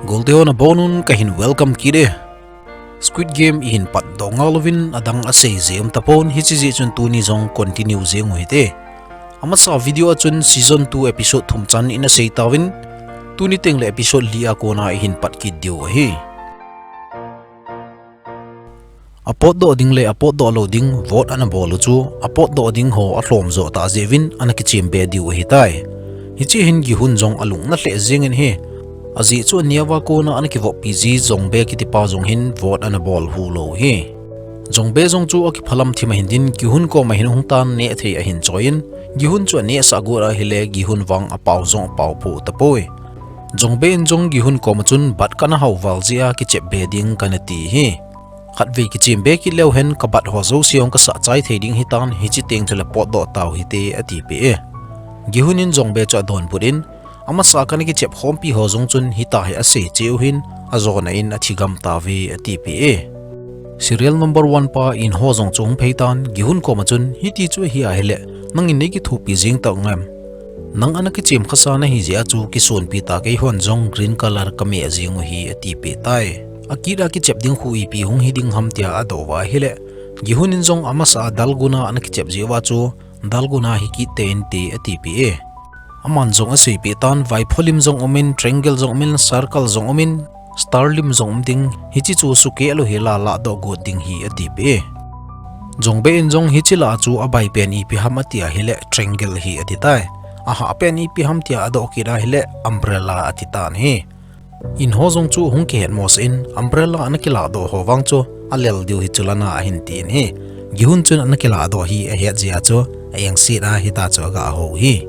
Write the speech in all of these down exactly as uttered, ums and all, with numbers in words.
Golte ho nabonun kahin welcome kit e. Squid Game ihin patdoh ngal uvin adang asei jeng tapon, hiche jeh chun tuni jong continue jeng u hite. Amasa video a chun season two episode thum chan ina sei tauvin, tuni tengle episode li a kona ihin pat kit diu ahi. Apotdoh ding le apotdoh lou ding vote ana bol u chu, apotdoh ding ho alhom jo tah jeh uvin ana kichembe diu ahitai. Hiche hin Gihun jong alung ana lheh jengin ahi. Ajeh chu aneo a kona ana kivoppi ji Jongbe kitipa jong hin vote ana bol hu lou ahi. Jongbe jong chu akiphalam thim ahin din, Gihun koma hin ahung tan nehthei ahin choiyin, Gihun chu anehsah got ahile Gihun vang apao jong apao phu tapoi. Jongbe in jong Gihun koma chun bat kana hao val jeh a kichepbe ding kana ti ahi. Khatvei kichembe kit leu hen kabat ho jouse jong kasah chai thei ding ahitan, hiche teng chule potdoh tau hite atipeh e. Gihun in Jongbe chu adonbut in, amasa kana kichep khompi ho jong chun hitia hi asei cheh u hin, ajona in athigam tauve atipeh e. Serial number one pa Inho jong chu ahung pheitan, Gihun koma chun hiti chu ahi ahile, nangin neikithopi jeng tau ngem? Nang ana kichem khasa nahi jeh a chu kisonpi ta, keihon jong green color kameh jeng u hi atipeh tai. Akit a kichep ding khu ipi hung hiding ham tia adoh uva ahile, Gihun in jong amasa a dalguna ana kichep jeh uva chu, dalguna hi kit tei inte atipeh e. Aman jong aseipeh tan, vaipholim jong umin, triangle jong umin, circle jong umin, star lim jong um ding, hiche chu sukeh lou hela lahdoh got ding hi atipeh e. Jongbe in jong hiche lah a chu abai pen ipi ham ati ahile triangle hi atitai. Ahah pen ipi ham tia adoh kit ahile umbrella atitan ahi. Inho jong chu hung kihetmosah in, umbrella ana kilahdoh ho vang chu alel diu hi chulana ahin tin ahi. Gihun chun ana kilahdoh hi ahet jeh a chu aengset a hitia chu agah hou ahi.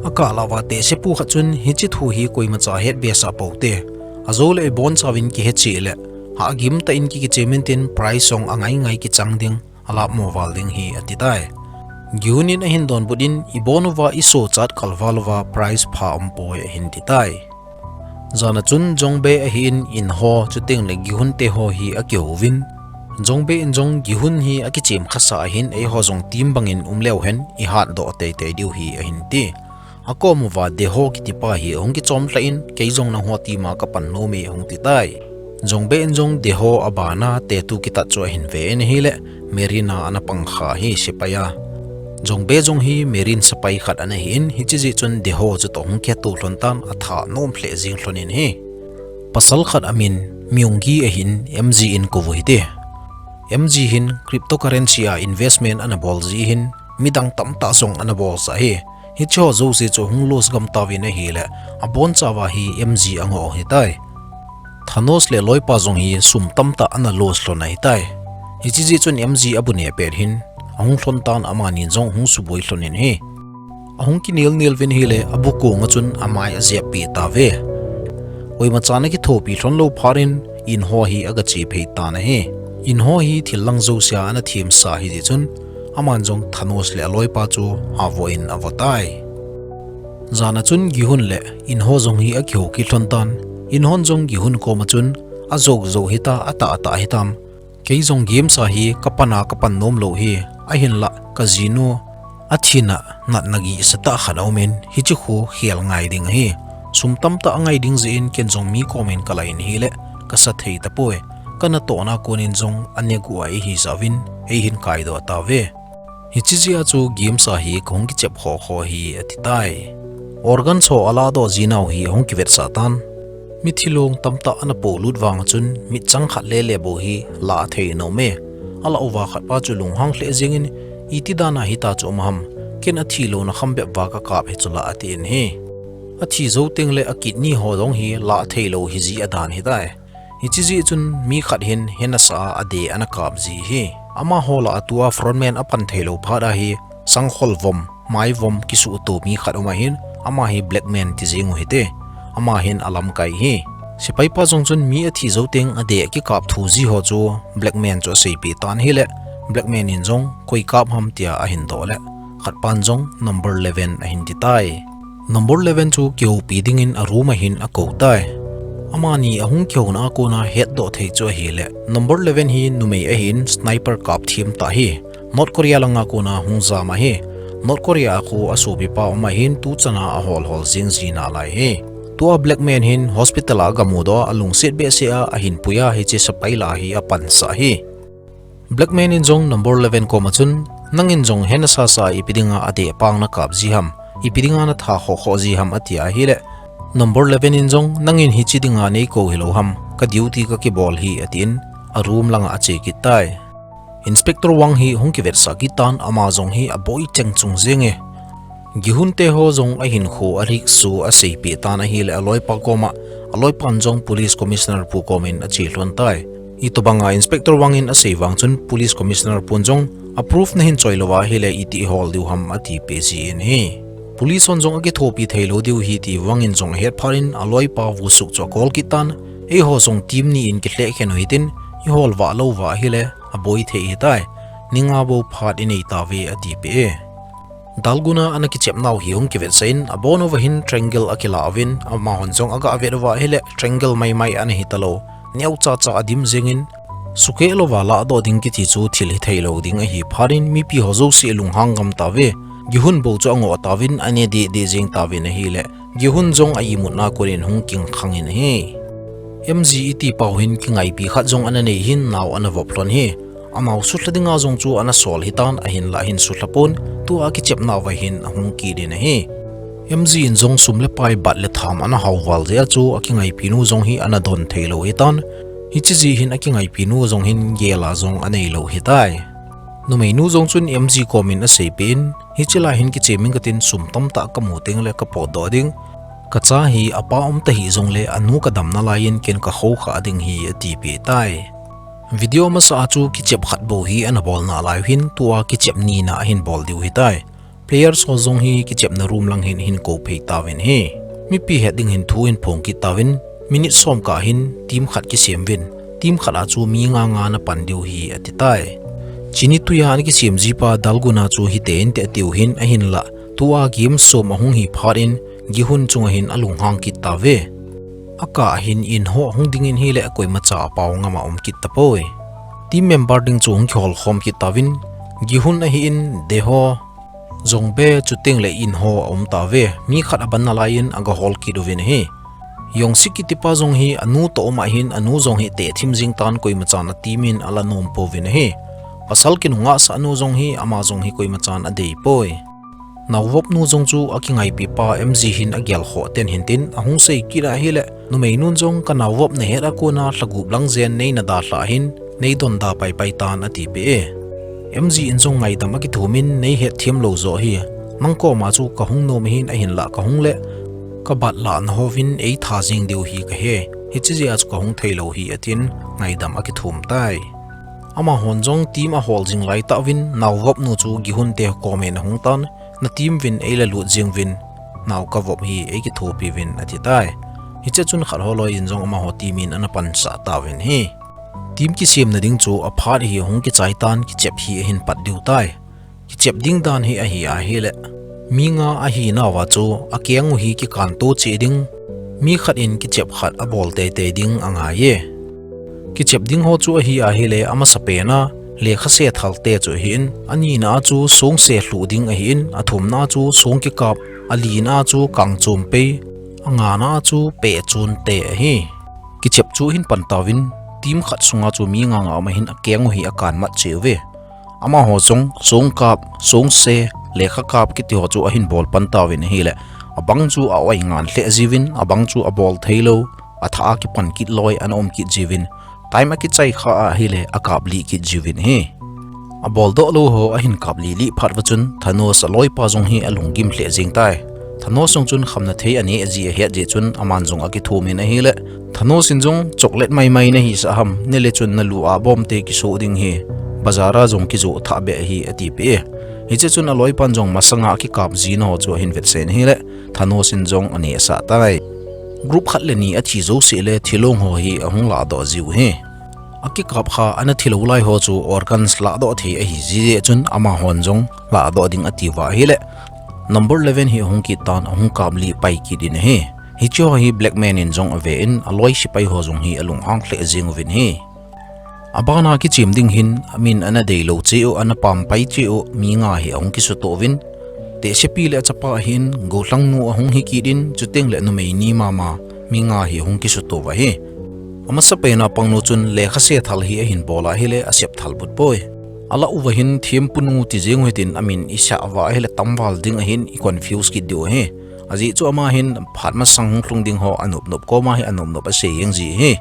Akah lah uva tehsepu khat chun hiche thu hi koimacha hetbesah poute. Ajole ibonchauvin kihe cheh le, hahgim tah in ki kichem intin prize jong angai ngai kichang ding, alapmo val ding hi atitai. Gihun in ahin donbut in, ibon uva isochat kalval uva prize pha umpoi ahin titai. Jana chun Jongbe ahin Inho chuteng le Gihun te ho hi akihouvin, Jongbe in jong Gihun hi akichem khasa ahin, eiho jong team bangin um leu hen ihatdoh teitei diu hi ahin ti. Akom uva Deho kitipa hi ahung kichom lhah in, kei jong nangho team a kapan nome ahung titai. Jongbe in jong Deho abana tattoo kitat chu ahin ve in ahile, Marina ana pangkha hi sepai a. Jongbe jong hi Marine sepai khat ana hin, hiche jeh chun Deho chutoh hung kihetoh lhon tan, atha nom lheh jeng lhon in ahi. Pasal khat amin Myunggi ahin M G in kou u hite. M G hin cryptocurrency a investment ana bol jeh hin midang tamtah jong ana bolsah ahi. Hicheho jouse chu hung loss gam tauvin ahile, abonchauva hi M G angoh u ahitai. Thanos le aloipa jong hi sum tamtah ana loss lhon ahitai. Hiche jeh chun M G abu neh pet hin ahung lhon tan, amani jong hung suboi lhon in ahi. Ahung kinel nel uvin ahile, abu konga chun amai ajeppeh tauve. Koimachan akithopi lhon lou phat in, Inho hi agache phei tan ahi. Inho hi thil lang jousea ana themsa ahijeh chun, aman jong Thanos le aloipa chu avoh in avoh tai. Jana chun Gihun le Inho jong hi akihou kit lhon tan, Inhon jong Gihun koma chun, ajou jou hita, atah atah hitam, kei jong games a hi kapan a kapan nom lou hi, ahinlah kajinu athina natna gihsatah khat aumin, hiche khu khel ngai ding ahi. Sum tamtah angai ding jeh in ken jong mi komin kalah in ahile, kasa thei tapoi. Kanatohna konin jong aneguh a ihi jeh uvin, eihin kaidoh tauve. Hiche jeh a chu games a hi kahung kichep khokho hi atitai. Organs ho alahdoh jinau hi ahung kivetsah tan. Mithi long tamtah ana polut vanga chun mitchang khat lele bou hi lah thei nom e. Alah uva khatpa chu lunghang lheh jengin, iti dana hitia chu um ham, ken athilouna kham bep uva kakap hi chu lah atin ahi. Athi jou tengle akidney ho jong hi lah theilou hiji adan ahitai. Hiche jeh chun mi khat hin hena sa a adeh ana kap ji ahi. Amaho lah a tua frontman apan theilou phat a hi sangkhol vom, mai vom kisuhto mi khat um ahin, ama hi Blackman ti jeng u hite. Ama hin alamkai ahi. Sepaipa jong chun mi athi jou teng adeh kikap thu ji ho chu Blackman chu aseipeh tan ahile, Blackman in jong koi kap ham tia ahin doh le, khatpan jong number eleven ahin titai. Number eleven chu kihoupi dingin a room a hin akou tai. Amani ahung kihouna a kona hetdoh thei chu ahile, number eleven hi numei ahin, sniper kap them tah ahi. North Korea langa kona hung jam ahi. North Korea a khu asopipa um ahin, tuchana ahol hol jing ji nalai ahi. Tua Black Man hin hospital a agamu doh a, alungset behseh a, ahin pui a, hiche sepai lah hi apansah hi. Black Man in jong number eleven koma chun, nangin jong hena sasa ipi dinga adeh pang nakap ji ham, ipi dinga natha khoh khoh ji ham ati ahile, number eleven in jong, nangin hiche dinga neikou hilou ham, ka duty kakibol hi atin, a room langa ache kit tai. Inspector Wang hi hung kivetsah kit tan, ama jong hi aboi cheng chung jenge. Gihun te ho jong ahinkho, arisk chu aseipeh tan ahile aloipa koma, aloipan jong Police Commissioner pu komin ache lhon tai. Itobanga Inspector Wang in asei vang chun Police Commissioner pun jong a proof nahin choi louva ahile iti ihol diu ham atipeh jin ahi. Police hon jong akithopi theilou diu ahi ti Wang in jong ahet phat in aloipa Wusuk chu acall kit tan, eiho jong team ni in kilheh khen u hitin, ihol vah louva ahile aboi thei hitai, ni nga bou phat inei tauve atipeh e. Dalgun a ana kichep nau hi hung kivetsah in, abon uva hin Triangle akilah uvin, amahon jong aga vet uva ahile Triangle maimai ana hitalou, neocha cha adim jengin, sukeh louva lahdoh ding kiti chu thil hitheilou ding ahi phat in, mipi ho jouse alunghang gam tauve. Gihun bou chu angoh tauvin, ane deh deh jeng tauvin ahile, Gihun jong a imutna konin hung kingkhang in ahi. M G iti pau hin kingaipi khat jong ana nei hin, nao ana vop lhon hi. Anao sulha dinga jong chu ana sol hitan, ahinlah hin sulha pon, tua akichep nauva hin ahung kit in ahi. M G in jong sum le pai bat le tham ana hao val jeh a chu akingaipi nu jong hi ana don theilou hitan. Hiche jeh hin akingaipi nu jong hin gel a jong aneilou hitai. Numei nu jong chun M G komin aseipeh in, hiche lai hin kichem ing katin, sum tamtah kamu tengle kapotdoh ding. Kacha hi apa um tahih jongle anu kadam nalai in ken kakhoukhah ding hi atipeh tai. Video masa a chu kichep khat bou hi ana bol nalai u hin, tua kichep nina ahin bol diu hitai. Players ho jong hi kichepna room lang hin ahin kou phei tauvin ahi. Mipi het ding hin thu ahin phong kit tauvin, minute som kah hin team khat kisem uvin, team khat a chu mi nga nga ana pan diu ahi ati tai. Chini tuiya ana kisem jipa Dalgun a chu hite inte atiu hin, ahinlah tua game som ahung hi phat in Gihun chunga hin alunghang kit tauve. Akah a hin In Ho ahung dingin ahile koimacha apao ngam a um kit tapoi. Team member ding chu hung kihol khom kit tauvin, Gihun ahin, Dae Ho, Jong Bae, chutengle In Ho aum tauve. Mi khat aban nalai in aga hol kit uvin ahi. Yongsik kitipa jong hi anu toh um a hin, anu jong hi teh thim jing tan, koimachan a team in ala nom pouvin ahi. Pasal kinungahsah nu jong hi, ama jong hi koimachan adei poi. Naovop nu jong chu akingaipipa M G hin agel khoh ten hintin, ahung sei kit ahile, numei nun jong, kanaovop nahet a kona lhagup lang jen neina dalhah hin, neidonda paipai tan atipeh e. M G in jong ngaidam akithumin, neihet themlou joh hi, nang koma chu kahung nom ahin, ahinlah kahung le kabat lahna hovin eitha jeng diu hi kahe, hiche jeh a chu kahung theilou hi atin, ngaidam akithum tai. Amahon jong team ahol jing laitah uvin, naovop nu chu Gihun te komin ahung tan, na team uvin eilalut jeng uvin, nao kavop hi eikithopi uvin ati tai. Hiche chun khat holoi in jong amaho team in ana pansah tauvin ahi. Team kisemna ding chu aphat hi ahung kichai tan, kichep hi ahin pat diu tai. Kichep ding dan hi ahi ahile, mi nga ahinauva chu akeng u hi kikanto cheh ding, mi khat in kichep khat abol teitei ding angai e. Kichep ding ho chu ahi ahile, amasapen a lekha se thal te chu ahin, anina a chu songse lhuh ding ahin, athumna a chu song kikap, alina a chu kangchom pei, angana a chu pehchon te ahi. Kichep chu ahin pan tauvin, team khat sunga chu mi nga nga um ahin, akeng u hi akan mat cheh uve. Amaho jong songkap, songse, lekha kap kiti ho chu ahin bol pan tauvin ahile, abang chu a-oi ngan lheh jiuvin, abang chu abol theilou, athah a kipan kit loi ana um kit jiuvin, time akichai kha ahile akaplih kit jiuvin ahi. Aboldoh lou ho ahin kaplih lih phat uva chun Thanos aloipa jong hi alunggim lheh jeng tai. Thanos jong chun khamna thei aneh ji ahet jeh chun aman jong akithumin ahile, Thanos in jong, chocolate maimai nahisah ham, nile chun nalu a bomb te kisoh ding hi, bazar a jong kijoh thah beh ahi atipeh e. Hiche chun aloipan jong masanga akikap jina ho chu ahin vetsah in ahile, Thanos in jong anehsah tai. Group khat le ni athi jouse le thilong ho hi ahung lahdoh jiu ahi. Akikap kha ana thilou lai ho chu organs lahdoh thei ahi jeh chun amahon jong lahdoh ding atiuva ahile, number eleven hi ahung kit tan, ahung kaplih pai kit in ahi. Hiche ho hi Black Man in jong ave in, aloi sepai ho jong hi alunghang lheh jeng uvin ahi. Abana kichem ding hin, amin ana deilou cheh u, ana pampai cheh u, mi nga hi ahung kisutoh uvin, Tehsepi le achapa ahin, golhangnu ahung hi kit in, chuteng le numei ni mama, mi nga hi ahung kisuto uva ahi. Amasapen a pangnu chun lekha se thal hi ahin bol ahile asep thal put poi. Alah uva hin thempunu ti jeng u hitin amin isah uva ahile tamval ding ahin i confuse kit diu ahi. Ajeh chu ama hin phat masang hung lhung ding ho anop nop koma hi anop nop asei jeng ji ahi.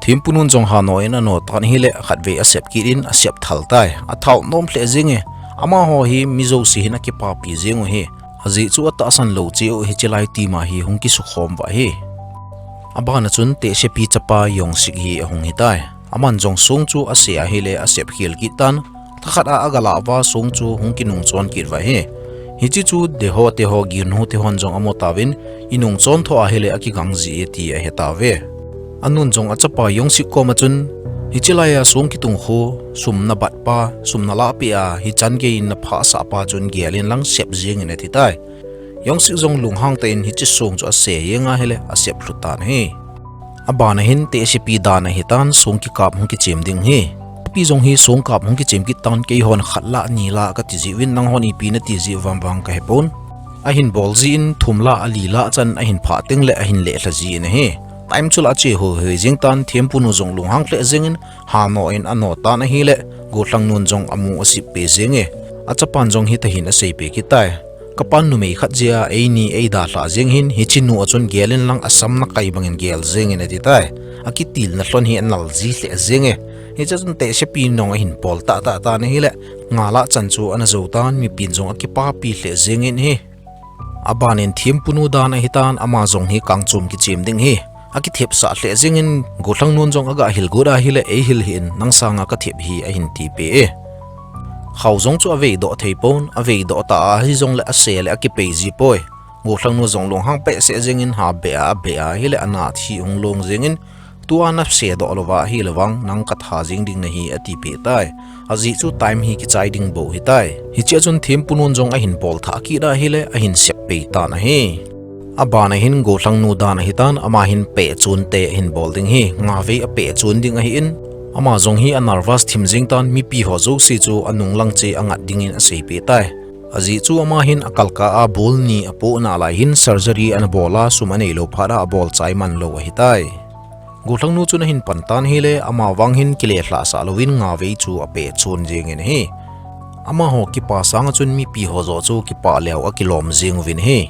Thempunun jong hano in ano tan ahile khatvei asep kit in asep thal tai. Athao nom lheh jenge. Amaho hi mi jouse hin akipapi jeng u ahi. Ajeh chu atahsan lou cheh u hiche lai tima hi hung kisukhom uva ahi. Abana chun Tehsepi chapa Yongsik hi ahung hitai. Aman jong song chu ase ahile asep khel kit tan. Thakhat a agalah uva song chu hung kinungchon kit uva ahi. Hiche chu Deho teho, Ginhu tehon jong amu tauvin, inungchon tho ahile akigang ji e ti ahetauve. Anun jong achapa Yongsik koma chun, hiche laiya song kitung khu, sum nabat pa, sum nalah peh a, hichan geiyin naphasah pa chun gel inlang sep jengin atitai. Yongsik jong lunghang tah in hiche song chu ase jeng ahile asep lhu tan ahi. Abana hin Tehsepi dan ahitan song kikap hung kichem ding ahi. Pi jong hi song kap hung kichem kit tan, keihon khat lah ni lah kati jiuvin, nanghon ipi nati jiu vang vang kahepon. Ahin bol jin thum lah ali lah chan ahin phah teng le ahin lelha jin ahi. Time chu lah ache hoi hoi jeng tan, thempunu jong lunghang lheh jengin hano in ano tan ahile, golhangnun jong amu asip peh jenge. Achapan jong hitahin asei peh kit tai. Kapan numei khat jeh a eini eidalhah jeng hin, hiche nu a chun gel inlang asam nakai bangin gel jengin atitai. Akitilna lhon hi anal ji lheh jenge. Hiche chun Tehsepi nung ahin pol tahtah tan ahile, nga lah chan chu ana jou tan, mipin jong akipapi lheh jengin ahi. Abanin thempunu dan ahitan, ama jong hi kangchom kichem ding ahi. Akithepsah lheh jengin, golhangnun jong agahil got ahile eihil hih in, nang sanga kathep hi ahin tipeh e. Khao jong chu aveidoh thei pon, aveidoh ta ahijongle ase le akipei ji poi. Gollhangnu jong lunghang behseh jengin ha beh a, abeh a ahile ana thi hung long jengin, tua nasedoh louva ahile vang nang katha jeng ding nahi atipeh tai. Ajeh chu time hi kichai ding bou hitai. Hichea chun thempunun jong ahin bolthah kit ahile ahin sep pei tan ahi. Abana hin gollhangnu dan ahitan, ama hin pehchonte ahin bol ding ahi, ngavei apehchon ding ahin, ama jong hi anervous thim jeng tan, mipi ho jouse chu anunglang che angat dingin aseipeh tai. Ajeh chu ama hin akalkah a bul ni apoh nalai hin surgery ana bol a, sum aneilou phat a abol chai manlou ahitai. Gollhangnu chun ahin pan tan ahile, ama vang hin kilelhahsah louvin ngavei chu apehchon jengin ahi. Amaho kipa sanga chun mipi ho joh chu kipah leu akilom jeng uvin ahi.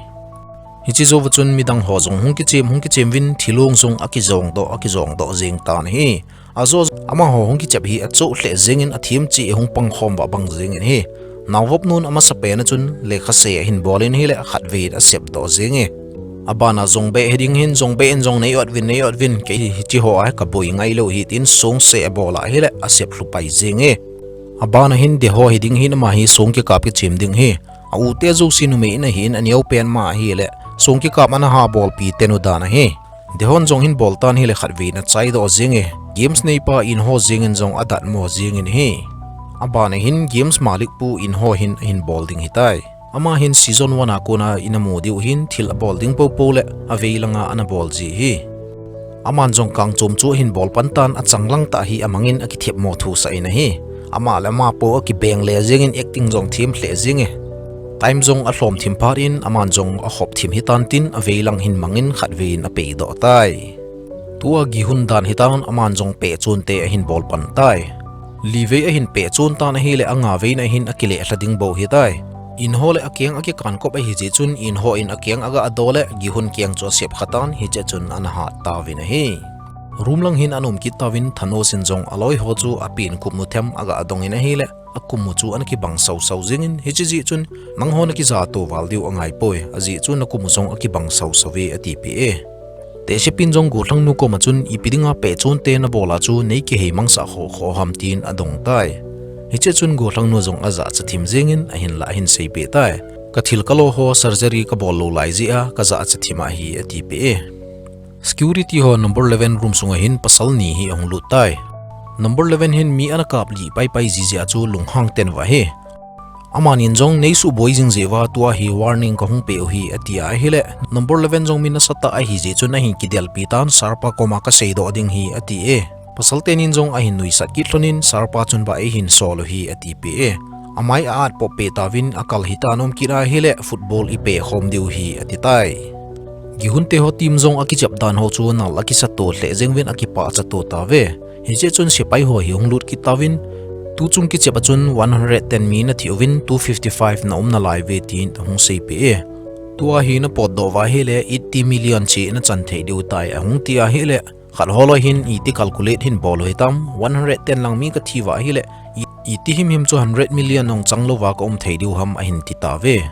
Hiche jouva chun midang ho jong hung kichem, hung kichem uvin thilong jong akijongdoh, akijongdoh jeng tan ahi. Ajoh amaho hung kichep hi achoh lheh jengin athem cheh hung pangkhom vah bang jengin ahi. Naovopnun amasapen a chun lekha se ahin bol in ahile khatvei in asepdoh jenge. Abana jongbeh hiding hin jongbeh in jong nei-ot uvin, nei-ot uvin, kei hiche ho a kaboi ngailou ahi tin songse abol a ahile asep lhupai jenge. Abana hin Deho hiding hin ama hi song kikap kichem ding ahi. A-ute jouse numei in ahin aneopen ma ahile song kikap ana ha bolpi tenu dan ahi. Dehon jong hin bol tan ahile khatvei in achaidoh jenge. Games neipa Inho jengin jong adatmo jengin ahi. Abana hin games malikpu Inho hin ahin bol ding ahitai. Ama hin season one a kona inamu diu hin thil abol ding poupou le avei langa ana bol ji ahi. Aman jong kangchom chu ahin bol pan tan, achanglang tah hi amangin akithepmo thusah in ahi. Ama le ama pou akibeng le jengin acting jong them lheh jenge. Time jong alhom thim phat in aman jong akhop thim hitan tin avei lang hin mangin khatvei in apeidoh tai. Tua Gihun dan hitan, aman jong pehchonte ahin bol pan tai. Livei ahin pehchon tan ahile angavei na hin akilelha ding bou ahitai. Inho le akeng akikankop ahijeh chun Inho in akeng aga adoh le Gihun keng chu asepkha tan, hichea chun ana hat tauvin ahi. Room lang hin ana um kit tauvin Thanos in jong aloiho chu apen kumu them aga adongin ahile, akumu chu ana kibang sausau jengin, hiche jeh chun nangho nakijatoh val diu angaipoi, ajeh chu nakumu jong akibang sausauve atipeh e. Tehsepin jong gollhangnu koma chun ipi dinga pehchonte nabol a chu neikihei mangsah khohkhoh ham tin adong tai. Hichea chun gollhangnu jong ajahcha thim jengin ahinlah ahin seipeh tai. Kathil kalo ho surgery kabol lou lai jeh a kajahcha thim ahi atipeh e. Security ho number eleven room sunga hin pasal ni hi ahung lut tai. Number eleven hin mi ana kaplih paipai ji jeh a chu lunghang ten uva ahi. Amanin jong neisuboi jing jeh uva tua hi warning kahung peh u ahi atia ahile, number eleven jong mi nasatah ahijeh chun ahin kidelpi tan, sir pa koma kaseidoh ding ahi ati e. Pasal tenin jong ahin nuisat kit lhonin sir pa chun ba eihin sol u ahi atipeh e. Amai a-at pop peh tauvin akal hita nom kit ahile football ipeh khom diu hi ati tai. Gihun te ho team jong akichep dan ho chu nal akisa to lheh jeng uvin akipah cha to tauve. Hiche chun sepai ho hi hung lut kit tauvin, tuchung kichep a chun one hundred ten mi nathi uvin two fifty five na um nalai uve tin ahung seipeh e. Tua hi napotdoh uva ahile eighty million cheh nachan thei diu tai ahung ti ahile, khat ho loi hin iti calculate hin bol u hitam, one hundred ten lang mi kathi uva ahile, i, iti himhim chu hundred million jong chang louva ka um thei diu ham ahin ti tauve.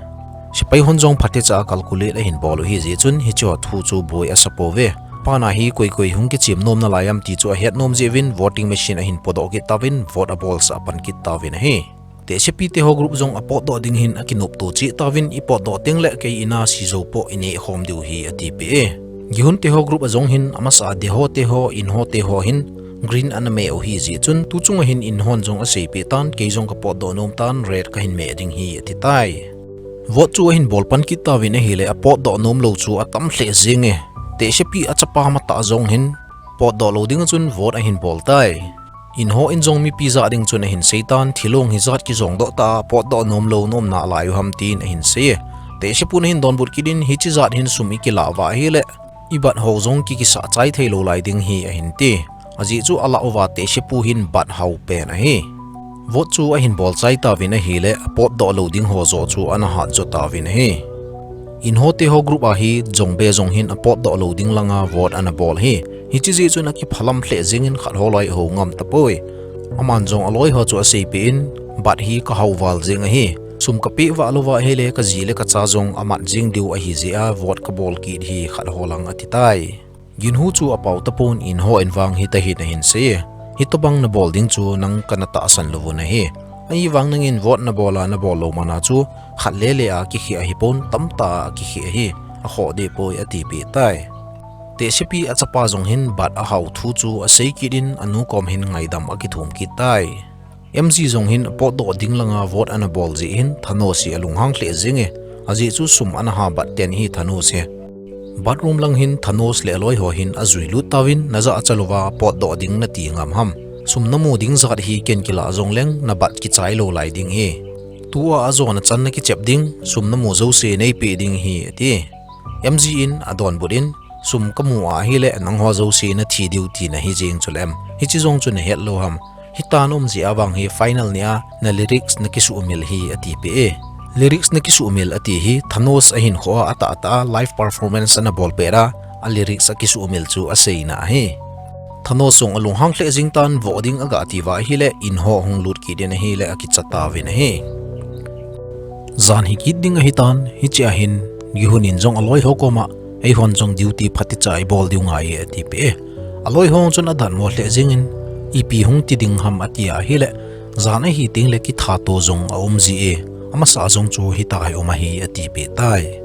Sepai hon jong phatecha a calculate ahin bol u hijeh chun hiche ho thu chu boi asa pouve. Pana hi koi koi hung kichem nom nalai am ti chu ahet nom jeh uvin voting machine ahin potdoh kit tauvin vote abolsah pan kit tauvin ahi. Tehsepi te ho group jong apotdoh ding hin akinopto cheh tauvin, ipotdoh tengle kei in a sijou po ineh khom diu hi atipeh e. Gihun te ho group a jong hin amasa a Deho te ho, Inho te ho hin green ana meh u hijeh chun tuchunga hin Inhon jong aseipeh tan, kei jong kapotdoh nom tan, red kahin meh ding hi ati tai. Vote chu ahin bol pan kit tauvin ahile apotdoh nom lou chu atam lheh jenge. Tehsepi achapa matah jong hin potdoh lou dinga chun vote ahin bol tai. Inho in jong mipi jah ding chun ahin seitan, thilong hijat kijongdoh tah a potdoh nom lou na um nalai u ham tin ahin sei e. Tehsepun ahin donbut kit in, hiche jat hin sum ikilah uva ahile ibat ho jong kikisah chai thei lou lai ding hi ahin ti. Ajeh chu alah uva tehsepu hin bat hao pen ahi. Vote chu ahin bol chai tauvin ahile apotdoh lou ding ho joh chu ana hat jo tauvin ahi. Inho te ho group a hi Jongbe jong hin apotdoh lou ding langa vote ana bol hi. Hiche jeh chun akiphalam lheh jengin khat ho loi ahou ngam tapoi. Aman jong aloi ho chu aseipeh in, bat hi kahao val jeng ahi. Sum kapeh vah louva ahile kaji le kacha jong amat jeng diu ahi jeh a vote kabol kit hi khat ho lang ati tai. Ginhu chu apao tapon, Inho in vang hitahin ahin sei e. Hitobang nabol ding chu nang kana tahsan louvun ahi. Ahivang nangin vote nabol a nabol lou mana chu khat lele a kikheh ahipon, tamtah a kikheh ahi. Akhoh deh poi atipeh tai. Tehsepi achapa jong hin bat ahao thu chu asei kit in anu kom hin ngaidam akithum kit tai. M G jong hin apotdoh ding langa vote ana bol jeh hin Thanos hi alunghang lheh jenge. Ajeh chu sum ana ha bat ten hi Thanos hi. Bathroom lang hin Thanos le aloi ho hin ajui lut tauvin, najah acha louva potdoh ding nati ngam ham. Sum namu ding jat hi ken kilah jongleng nabat kichai lou lai ding hi. Tua ajona chan nakichep ding, sum namu jouse neipeh ding hi ati. M G in adonbut in, sum kamu ahile nangho jouse nathi diu tina hijeng chule em. Hiche jong chu nahet lou ham. Hitia naum jeh a vang hi final nia na lyrics nakisuhmil hi atipeh e. Lyrics nakisuhmil ati hi Thanos ahinkhoa atahtah a live performance ana bolpeh a, a lyrics akisuhmil chu aseina ahi. Thanos jong alunghang lheh jeng tan, voh ding agah tiuva ahile, Inho hung lut kit in ahile akicha tauvin ahi. Jan hi kit ding ahitan, hichea hin Gihun in jong aloiho koma, eihon jong duty phatecha ibol diu ngai e atipeh e. Aloiho chun adatmo lheh jengin, ipi hung ti ding ham atia ahile, jan ahi tengle kithato jong aum ji e, amasa jong chu hitia hi um ahi atipeh tai.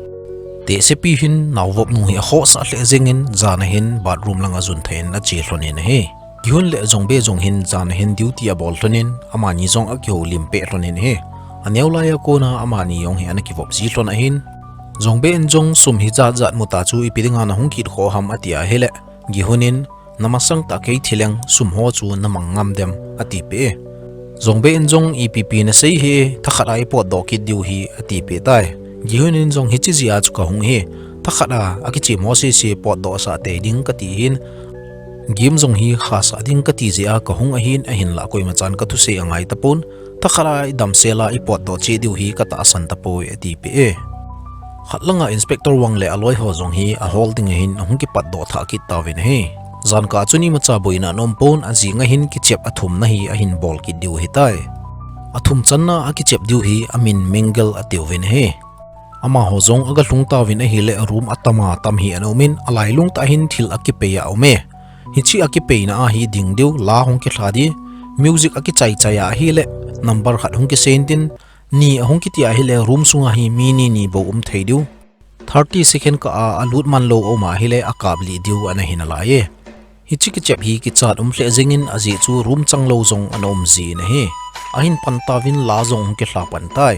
Tehsepi hin naovopnu hi akhohsah lheh jengin, jana hin bathroom langa jun thei in ache lhonin ahi. Gihun le Jongbe jong hin jana hin duty abol lhonin, amani jong akihoulim peh lhonin ahi. Aneo laia kona amani jong hi ana kivop ji lhon ahin. Jongbe in jong sum hijat jat muta chu ipi dinga nahung kit khoh ham atia ahile, Gihun in, namasang tah kei thileng sum ho chu namang ngam dem atipeh e. Jongbe in jong ipi pi nasei hi, thakhat a ipotdoh kit diu hi atipeh tai. Gihun in jong hiche jeh a chu kahung hi, thakhat a akichem ho sese potdoh sah tei ding kati hin, game jong hi khasah ding kati jeh a kahung ahin, ahinlah koimachan kathusei angai tapon, thakhat a idamsel a ipotdoh cheh diu hi katahsan tapoi atipeh e. Khat langa Inspector Wang le aloiho jong hi ahol dinga hin ahung kipatdoh thah kit tauvin ahi. Jankah chun imacha boina ana umpon, ajinga hin kichep athumna hi ahin bol kit diu ahitai. Athum channa akichep diu hi amin Mingle atiuvin ahi. Amaho jong agalhung tauvin ahile room atama tam hi ana umin, alailung tah hin thil akipei a aume. Hiche akipeina a hi ding diu, la hung kilha ding, music akichai chai a ahile, number khat hung kisei intin, ni ahung kiti ahile room sunga hi mi ni ni bou um thei diu. Thirty second kah a alut manlou aum ahile akaplih diu ana hinalai e. Hiche kichep hi kichat um lheh jengin ajeh chu room changlou jong ana um jin ahi. Ahin pan tauvin la jong hung kilha pan tai.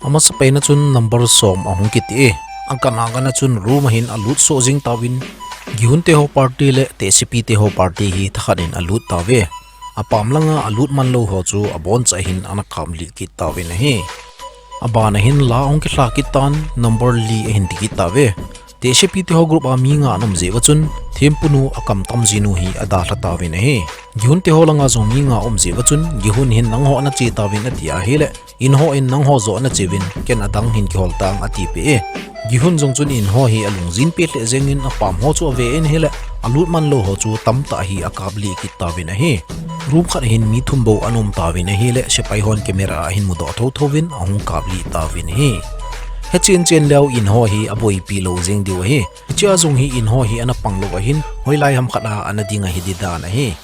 Amasapen a chun number som ahung kiti e. Akan akan a chun room a hin alut soh jing tauvin, Gihun te ho party le Tehsepi te ho party hi thakhat in alut tauve. Apam langa alut man lou ho chu aboncha hin ana kap lih kit tauvin ahi. Abana hin la ahung kihla kit tan number li ahin ti kit tauve. Tehsepi te ho group a mi nga ana um jeh uva chun, thempunu akam tam jinu hi adalha tauvin ahi. Gihun te ho langa jong mi nga um jeh uva chun, Gihun hin nangho ana che tauvin ati ahile, Inho in nangho joh ana cheuvin, ken adang hin kihol tang ati peh e. Gihun jong chun Inho hi alungjin peh lheh jengin apam ho chu ave in ahile, alut man lou ho chu tamtah hi akap lih kit tauvin ahi. Room khat hin mi thum bou ana um tauvin ahile, sepai hon camera a ahin mudoh thotho uvin ahung kap lih tauvin ahi. Hechen chen leu Inho hi aboipi lou jeng diu ahi. Hichea jong hi Inho hi ana pang lou ahin, hoilai ham khat a ana ding ahi di dan ahi.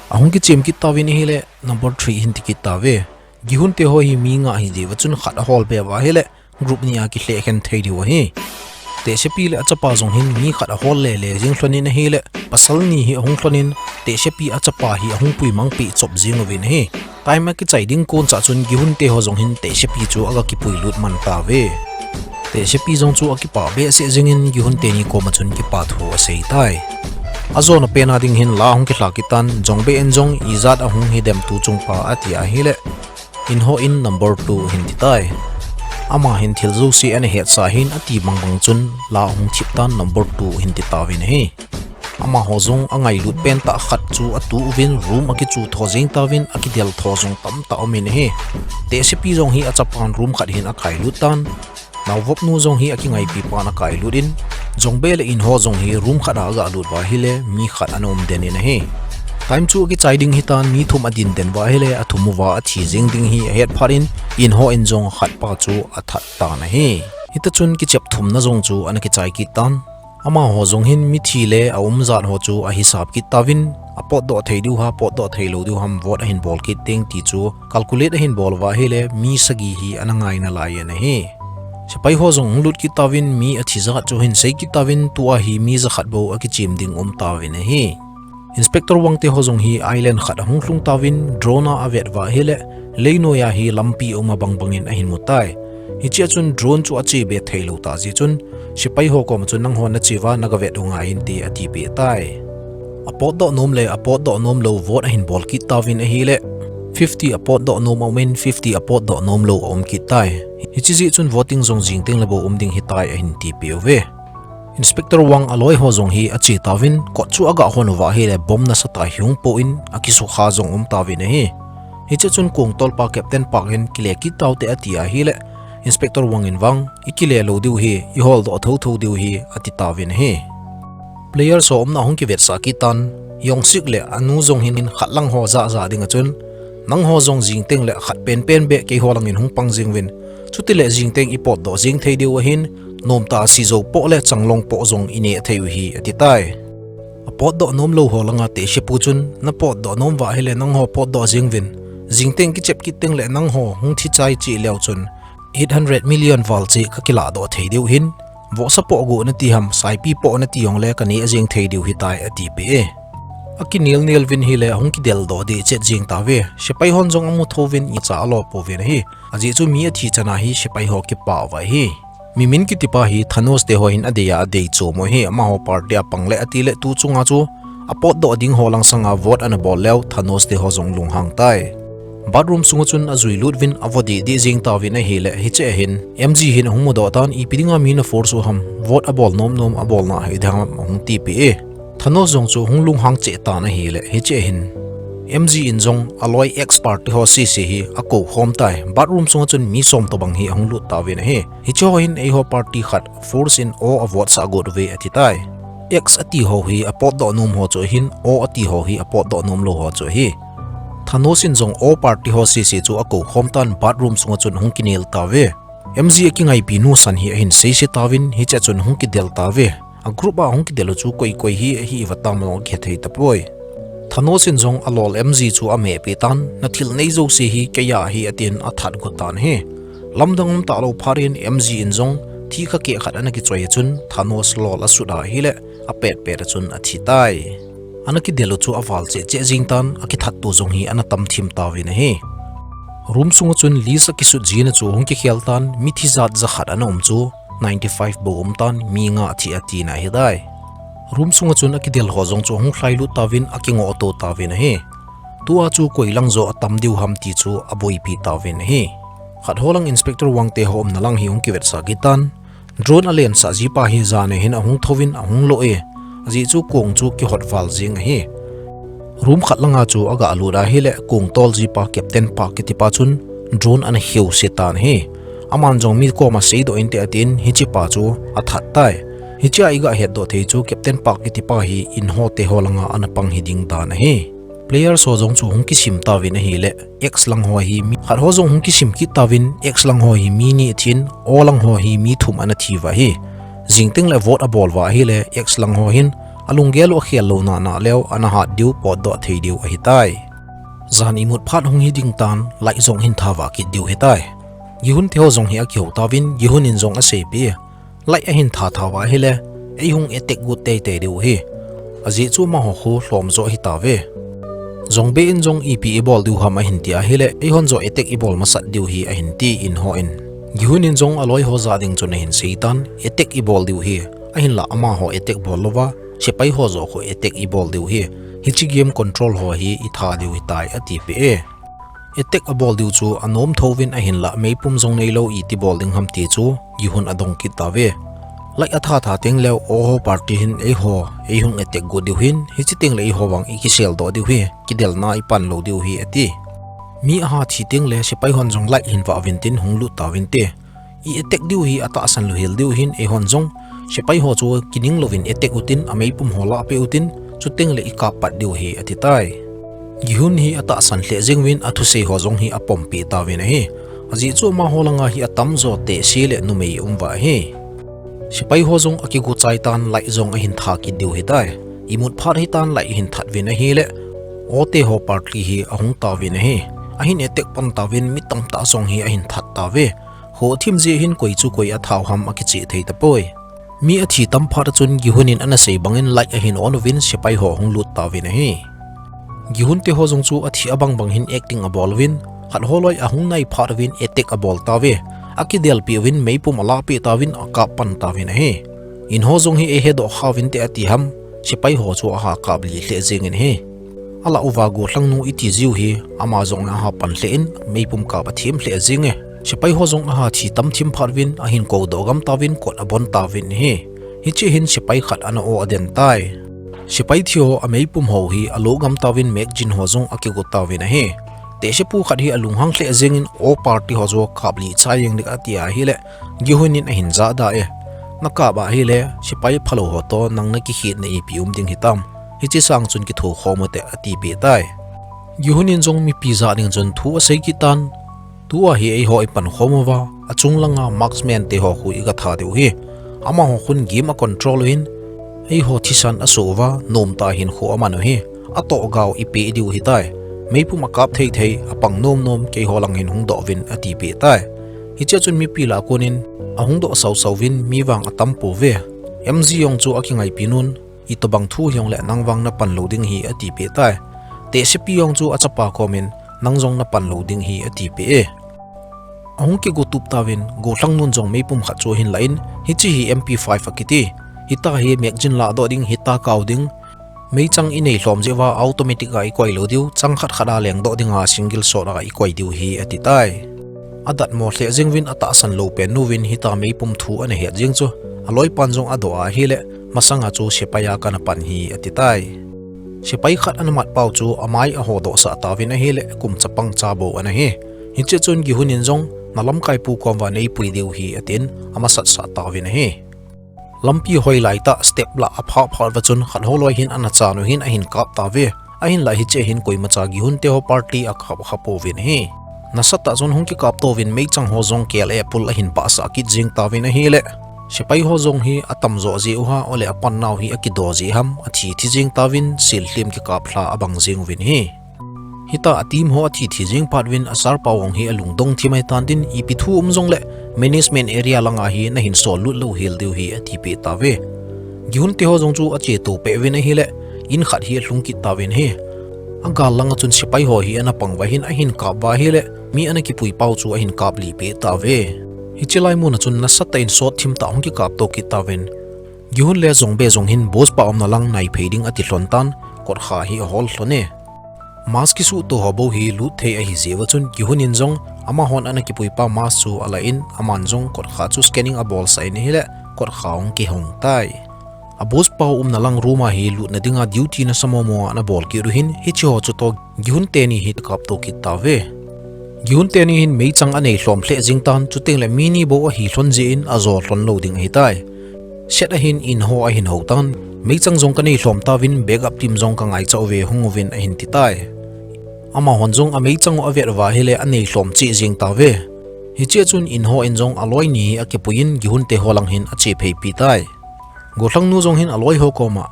Ahung kichem kit tauvin ahile, number three hin ti kit tauve. Gihun te ho hi mi nga ahi jeh uva chun khat ahol peh uva ahile, group ni a kilheh khen thei diu ahi. Tehsepi le achapa jong hin mi khat ahol lele jeng lhonin ahile, pasal ni hi ahung lhonin, Tehsepi achapa hi ahung puimang peh chop jeng uvin ahi. Time akichai ding koncha chun Gihun te ho jong hin Tehsepi chu aga kipui lut man tauve. Tehsepi jong chu akipah behseh jengin Gihun teni koma chun kipa thu asei tai. Ajona pena ding hin la ahung kihla kit tan, Jongbe in jong ijat ahung hi dem tu chungpa ati ahile, Inho in number two hin ti tai. Ama hin thil jouse ana hetsa hin ati bangbang chun la ahung thip tan number two hin ti tauvin ahi. Amaho jong angailut pentah khat chu atu uvin room akichu tho jeng tauvin akidel tho jong tamtah aumin ahi. Tehsepi jong hi achapan room khat hin akailut tan. Naovopnu jong hi akingaipi pan akailut in, Jongbe le Inho jong hi room khat a agalut uva ahile mi khat ana um den in ahi. Time chu akichai ding hitan mi thum adin den uva ahile athum uva athi jeng ding hi ahet phat in, Inho in jong khatpa chu athat tan ahi. Hitachun kichep thumna jong chu ana kichai kit tan. Amaho jong hin mithi le aumjat ho chu ahisap kit tauvin, apotdoh thei diu ham, potdoh thei lou diu ham vote ahin bol kit teng ti chu calculate ahin bol uva ahile mi sagi hi ana ngai nalai in ahi. Sepai ho jong hung lut kit tauvin mi athi jat chu ahin sei kit tauvin tua hi mi jakhat bou akichem ding um tauvin ahi. Inspector Wang te ho jong hi island khat ahung lhung tauvin drone a avet uva ahile, leinoiya hi lampi aum abang bangin ahin mu tai. Hichea chun drone chu ache be thei lou tah jeh chun, sepai ho koma chun nangho nache uva nagavet u ngai inte ati peh tai. Apotdoh nom le apotdoh nom lou vote ahin bol kit tauvin ahile, fifty apotdoh nom aumin fifty apotdoh nom lou aum kit tai. Hiche jeh chun voting jong jing teng le bou um ding hitai ahin ti peh uve. Inspector Wang aloi ho jong hi ache tauvin, kot chu aga hon uva ahile bomb nasatah hi hung poh in akisukha jong um tauvin ahi. Hiche chun kongtolpa Captain Park hin kile kit taute ati ahile, Inspector Wang in vang, ikile lou diu ahi, iholdoh thotho diu ahi ati tauvin ahi. Players ho umna ahung kivetsah kit tan, Yongsik le anu jong hin khat lang ho jah jah dinga chun, nangho jong jing teng le khat penpen beh keiho langin hung pang jeng uvin, chutile jing teng ipotdoh jeng thei diu ahin, nomtah a sijou poh le changlong poh jong ineh thei u ahi ati tai. Apotdoh nom lou ho langa Tehsepu chun, napotdoh nom uva ahile nangho potdoh jeng uvin, jing teng kichep kit teng le nangho hung thi chai cheh leu chun, eight hundred million val cheh kakilah doh thei diu ahin, vohsa poh gu nati ham, saipi poh nati jongle kaneh jeng thei diu ahitai ati peh e. Akinel nel uvin ahile ahung kidel doh deh chet jeng tauve. Sepai hon jong amu thou uvin imacha alo pouvin ahi. Ajeh chu mi athi chana hi sepai ho kipah uva ahi. Mi min kitipa hi Thanos te ho hin adeiya adei chom u ahi, amaho party a pang le ati le tu chunga chu apotdoh ding ho lang sanga vote ana bol leu Thanos te ho jong lunghang tai. Bathroom sunga chun ajui lut uvin avo deh deh jeng tauvin ahile hichea hin M G hin ahung mudoh tan ipi dinga mi na force u ham, vote abol nom nom abolna hiding ham ahung ti peh e. Thanos jong chu hung lunghang cheh tan ahile hichea hin M G in jong aloi X party ho sese hi akou khom tai. Bathroom sunga chun mi som tobang hi ahung lut tauvin ahi. Hiche ho hin eiho party khat force in aw avote sah got uve ati tai. X ati ho hi apotdoh nom ho chu ahin, aw ati ho hi apotdoh nom lou ho chu ahi. Thanos in jong aw party ho sese chu akou khom tan bathroom sunga chun ahung kinel tauve. M G akingaipi nu san hi ahin seise tauvin hichea chun ahung kidel tauve. A group a ahung kidel u chu koi koi hi ahi uva tam jong akihethei tapoi. Thanos in jong alol M G chu amehpeh tan, nathil nei jouse hi keiya ahi atin athat got tan ahi. Lamdang umtah lou phat in M G in jong thihkhakeh khat ana kichoi a chun Thanos lol asut a ahile apetpet a chun athi tai. Ana kidel u chu aval cheh cheh jeng tan, akithatto jong hi ana tam thim tauvin ahi. Room sunga chun list akisut jina chu ahung kikhel tan, mithi jat jakhat ana um chu ninety five bou um tan, mi nga thi atina ahitai. Room sunga chun akidel ho jong chu ahung lhailut tauvin akingohto tauvin ahi. Tua chu koi lang jo atam diu ham ti chu aboipi tauvin ahi. Khat ho lang Inspector Wang te ho umna lang hi hung kivetsah kit tan. Drone alensah jipa hi jan a hin ahung thouvin ahung lo e. Ajeh chu kong chu kihot val jing ahi. Room khat langa chu aga lut ahile kong tol jipa Captain Park kitipa chun drone ana kheuset tan ahi. Aman jong mi koma seidoh inte atin hichepa chu athat tai. Hichea iga hetdoh thei chu Captain Park kitipa hi in ho te ho langa ana pang hiding dan ahi. Players ho jong chu hung kisim tauvin ahile, X lang ho hi mi khat ho jong hung kisim kit tauvin, X lang ho hi mi ni athin, O lang ho hi mi thum ana thi uva ahi. Jing tengle vote abol uva ahile, X lang ho hin alunggel u akhel louna na leu ana hat diu potdoh thei diu ahitai. Jan imut phat hung hiding tan, light jong ahin tha uva kit diu ahitai. Gihun te ho jong hi akihou tauvin, Gihun in jong aseipeh e, light ahin tha tha uva ahile, eihung attack got teitei diu ahi. Ajeh chu amaho khu lhom jo ahitauve. Jongbe in jong ipi ibol diu ham ahin ti ahile, eihon jo attack ibol masat diu ahi ahin ti in ho in. Gihun in jong aloi ho jah ding chun ahin seitan, attack ibol diu ahi. Ahinla amaho attack bol louva, sepai ho joh khu attack ibol diu ahi. Hiche game control ho hi itha diu ahitai atipeh e. Attack abol diu chu anom thouvin ahinla meipum jong neilou iti bol ding ham ti chu Gihun adong kit tauve. Light atha tha tengleu O ho party hin eiho, eihung attack got diu ahin, hiche tengle eiho vang ikiseldoh diu ahi, kidelna ipan lou diu ahi ati. Mi aha thi tengle sepai hon jong light hin vah uvin tin hung lut tauvinte. I attack diu hi atahsan louhel diu ahin eihon jong sepai ho chu kining louvin attack utin ameipum ho lahpeh utin chutengle ikap pat diu ahi atitai. Gihun hi atahsan lheh jeng uvin athusei ho jong hi apompi tauvin ahi. Ajeh chu amaho langa hi atamjo tehse le numei um uva ahi. Sepai ho jong akigo chai tan light jong ahin tha kit diu ahitai. Imut phat hitan light ahin that uvin ahile, O te ho party hi ahung tauvin ahi. Ahin attack pan tauvin mi tamtah jong hi ahin that tauve. Khoh thim jeh hin koi chu koi athau ham akicheh thei tapoi. Mi athi tam phat achun Gihun in ana sei bangin light ahin on uvin sepai ho ahung lut tauvin ahi. Gihun te ho jong chu athi abang bang hin acting abol uvin, khat ho loi ahung nai phat uvin attack abol tauve. Akidelpeh uvin meipum alahpeh tauvin akap pan tauvin ahi. In ho jong hi eihedoh kha uvinte ati ham, sepai ho chu aha kap lih lheh jengin ahi. Alah uva gollhang nu iti jiu hi, ama jong aha pan lheh in, meipum kap athem lheh jenge. Sepai ho jong aha thi tam thim phat uvin, ahin koudoh gam tauvin, kot abon tauvin ahi. Hiche hin sepai khat ana o aden tai. Sepai thi ho ameipum ho hi alo gam tauvin, Mac Jin ho jong akigo tauvin ahi. Tehsepu khat hi alunghang lheh jengin O party ho chu kap lih chai jeng ding ati ahile, Gihun in ahin jahda e. Nakap ahile, sepai phalou ho toh nang nakikhetna ipi um ding hitam. Hiche sang chun kitho khom ute atipeh tai. Gihun in jong mipi jah ding chun thu asei kit tan. Tua hi eiho ipan khom uva, achung langa marksman te ho khu iga tha diu ahi. Amaho khun game acontrol uvin, eiho thisan asoh uva, nomtah hinkho aman u ahi. Atoh gao ipeh diu ahitai. Meipum akap thei thei, apang nom nom, keiho lang hin hung doh uvin atipeh tai. Hichea chun mipi lah a konin ahung doh sao sao uvin, mi vang atam pouve. M G jong chu akingaipi nun, itobang thu hijongle nang vang napan lou ding ahi atipeh tai. Tehsepi jong chu achapa komin nang jong napan lou ding ahi atipeh e. Ahung kigo tup tauvin, gollhang nun jong meipum khat chu ahin lah in, hiche hi M P five akiti. Hita hi Mac Jin lahdoh ding, hita kau ding. Meichang inei lhom jeh uva automatic a ikoi lou diu, chang khat khat a lengdoh dinga single shot a ikoi diu ahi ati tai. Adatmo lheh jeng uvin atahsan lou pen uvin hita meipum thu ana het jeng chu, aloipan jong adoh ahile, masanga chu sepai a kana pan ahi ati tai. Sepai khat ana mat pau chu amai ahodoh sah tauvin ahile, kum chapang cha bou ana hi. Hichea chun Gihun in jong, nalamkaipu kom uva neipui diu ahi atin, amasatsah tauvin ahi. Lampi hoilai tah step lah aphah phat uva chun khat ho loi hin ana chan u hin ahin kap tauve. Ahinlah hichea hin koimacha Gihun te ho party akap kha pouvin ahi. Nasatah chun hung kikap touvin meichang ho jong kel e pul ahin pahsah kit jeng tauvin ahile, sepai ho jong hi atamjo jeh u ham, ole apan nau hi akido jeh ham, athi thi jeng tauvin, sil lhem kikap lha abang jeng uvin ahi. Hita a team ho athi thi jeng phat uvin a sir pa jong hi alungdong thim ahitan tin, ipi thu um jongle management area langa hi nahin sol lut lou hel diu ahi atipeh tauve. Gihun te ho jong chu ache to peh uvin ahile, in khat hi alhung kit tauvin ahi. Agal langa chun sepai ho hi ana pang uva hin ahin kap uva ahile, mi ana kipui pau chu ahin kap lih peh tauve. Hiche lai muna chun nasatah in sot thim tah hung kikap to kit tauvin. Gihun le Jongbe jong hin boss pa umna lang naiphei ding ati lhon tan, kotkha hi ahol lhon e. Mask kisuhto ho bou hi lut thei ahi jeh uva chun Gihun in jong amahon ana kipui pa mask chu ala in, aman jong kotkha chu scanning abolsah in ahile kotkha ahung kihong tai. A boss pa umna lang room a hi lutna dinga duty nasa momo ana bol kit u hin, hiche ho chutoh Gihun teni hi akapto kit tauve. Gihun teni hin meichang anei lhom lheh jing tan, chuteng le mi ni bou ahi lhon jeh in ajo lhon lou ding ahitai. Set a hin Inho ahin hou tan, meichang jong kanei lhom tauvin, backup team jong kangaicha uve, hung uvin ahin ti tai. Amahon jong ameichang u avet uva ahile anei lhom cheh jeng tauve. Hichea chun Inho in jong aloi ni hi akipuiyin Gihun te ho lang hin ache pheipi tai. Gollhang nu jong hin aloi ho koma,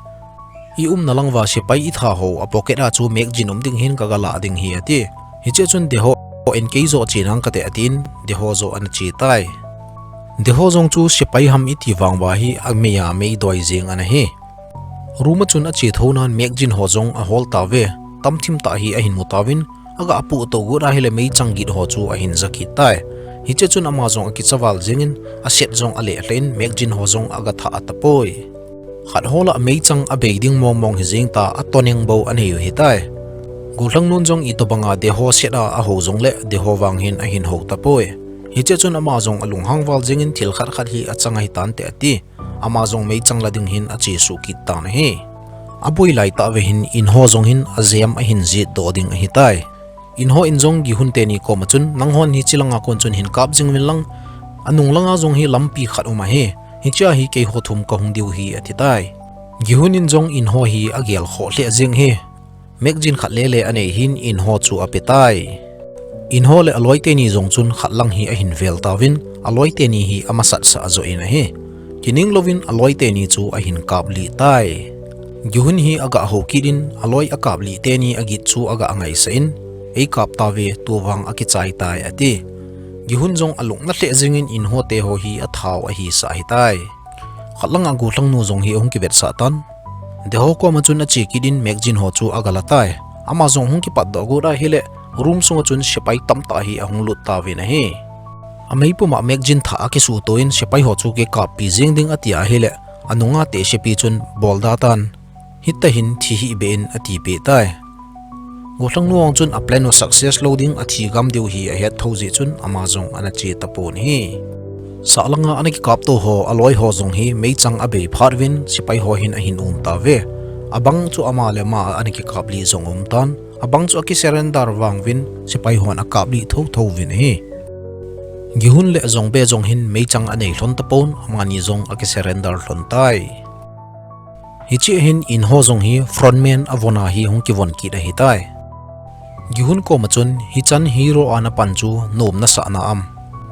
"I umna lang uva sepai i tha ho a pocket a chu Mac Jin um ding hin kaga lah ding ahi," ati. Hichea chun Deho in, "Kei joh che nang kate," atin, Deho joh ana che tai. Deho jong chu sepai ham iti vang uva hi amei a mei doi jeng ana hi. Room a chun ache thou nan Mac Jin ho jong ahol tauve. Tamthim tah hi ahin mu tauvin, aga puh to got ahile meichang git ho chu ahin ja kit tai. Hichea chun ama jong akicha val jengin, a set jong aleh lheh in, Mac Jin ho jong aga thah tapoi. Khat ho lah meichang abei ding mong mong hi jeng ta, atoneng bou anei u ahitai. Gollhang nun jong itobanga Deho set a ahou jongle Deho vang hin ahin hou tapoi. Hichea chun ama jong alunghang val jengin, "Thil khat khat hi achang ahi tante," ati. Ama jong meichang la ding hin ache suh kit tan ahi. Aboi lai tah uva hin Inho jong hin ajem ahin jet doh ding ahitai. Inho in jong Gihun teni koma chun, "Nanghon hiche langa kon chun hin kap jing uvin lang, anung langa jong hi lampi khat um ahi. Hichea hi keiho thum kahung diu ahi," ati tai. Gihun in jong Inho hi agel khoh lheh jeng ahi. Mac Jin khat lele anei hin Inho chu ape tai. Inho le aloi teni jong chun khat lang hi ahin vel tauvin, aloi teni hi amasat sah ajoh in ahi. Kining louvin aloi teni chu ahin kap lih tai. Gihun hi aga hou kit in, aloi akap lih teni agit chu aga ngaisah in, "Ei kap tauve, tuvang akichai tai," ati. Gihun jong alung na lheh jengin Inho te ho hi athau ahi sah ahitai. Khat langa gollhang nu jong hi ahung kivetsah tan. Deho koma chun ache kit in Mac Jin ho chu aga la tai. Ama jong hung kipat doh got ahile, room sunga chun sepai tamtah hi ahung lut tauvin ahi. Amei puma Mac Jin tha akisuhto in sepai ho chu kikappi jeng ding ati ahile, anunga tehsepi chun, "Bol da tan. Hita hin thi hih beh in," ati peh tai. Gollhang nu jong chun a plan u success lou ding, athi gam diu hi ahet thou jeh chun ama jong ana che tapon ahi. Sah langa ana kikapto ho, aloi ho jong hi meichang abei phat uvin sepai ho hin ahin um tauve. Abang chu ama le ama ana kikap lih jong um tan. Abang chu akisurrender vang uvin sepai hon akap lih thotho uvin ahi. Gihun le Jongbe jong hin meichang anei lhon tapon, amani jong akisurrender lhon tai. Hichea hin Inho jong hi frontman avon a hi hung kivon kit ahitai. Gihun koma chun, "Hichan hero a napan chu nom nasah na am?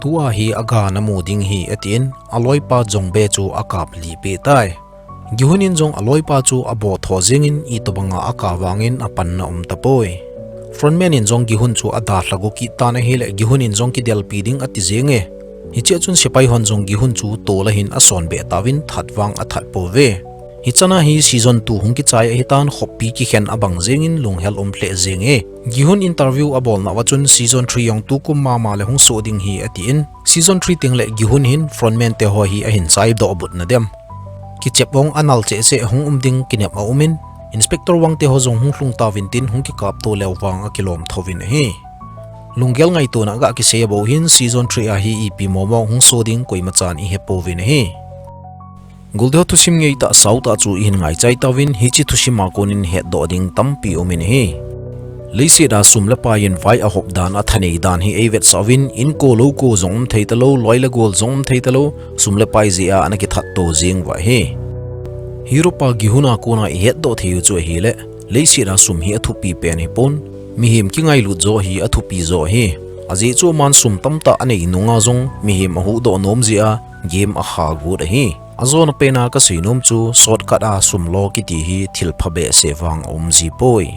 Tua hi aga namu ding ahi," atin, aloipa Jongbe chu akap lih peh tai. Gihun in jong aloipa chu abotho jengin, itobanga akap vangin apanna um tapoi. Frontman in jong Gihun chu adalha go kit tan ahile, Gihun in jong kidelpi ding ati jenge. Hichea chun sepai hon jong Gihun chu tol a hin asonbeh tauvin, that vang athat pouve. Hichana hi season two hung kichai ahitan, khoppi kikhen abang jengin lunghel um lheh jenge. Gihun interview abolna uva chun season three jong tukum mama le hung soh ding ahi atin, season three tengle Gihun hin frontman te ho hi ahin chaidoh but nadem. Kichep vang anal cheh cheh hung um ding kinep aumin, Inspector Wang te ho jong hung lhung tauvin tin hung kikapto leu vang akilom thouvin ahi. Lunggel ngaitona aga kisei bou hin season three a hi ipi momo hung soh ding koimachan ihepouvin ahi. Golde ho thusim ngeitah sautah chu ihin ngaichai tauvin, hiche thusim a konin hetdoh ding tampi umin ahi. Leiset a sum le pai in vai ahop dan, athanei dan hi eivetsah uvin, inko louko jong um thei talou, loi le gol jong um thei talou, sum le pai jeh a ana kithat to jeng uva ahi. Hero pa Gihun a kona ihetdoh thei u chu ahile, leiset a sum hi athupi pen ahipon, mihem kingailut joh hi athupi joh ahi. Ajeh chu aman sum tamtah anei nunga jong mihem ahuhdoh nom jeh a game akha got ahi. Ajona pena kaseinom chu shortcut a sum lo kiti hi thilpha behseh vang aum jipoi.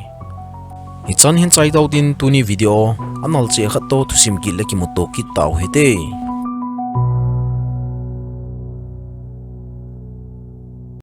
Hichan hin chaitau tin tuni video anal cheh khat toh thusim kit le kimuto kit tau hite.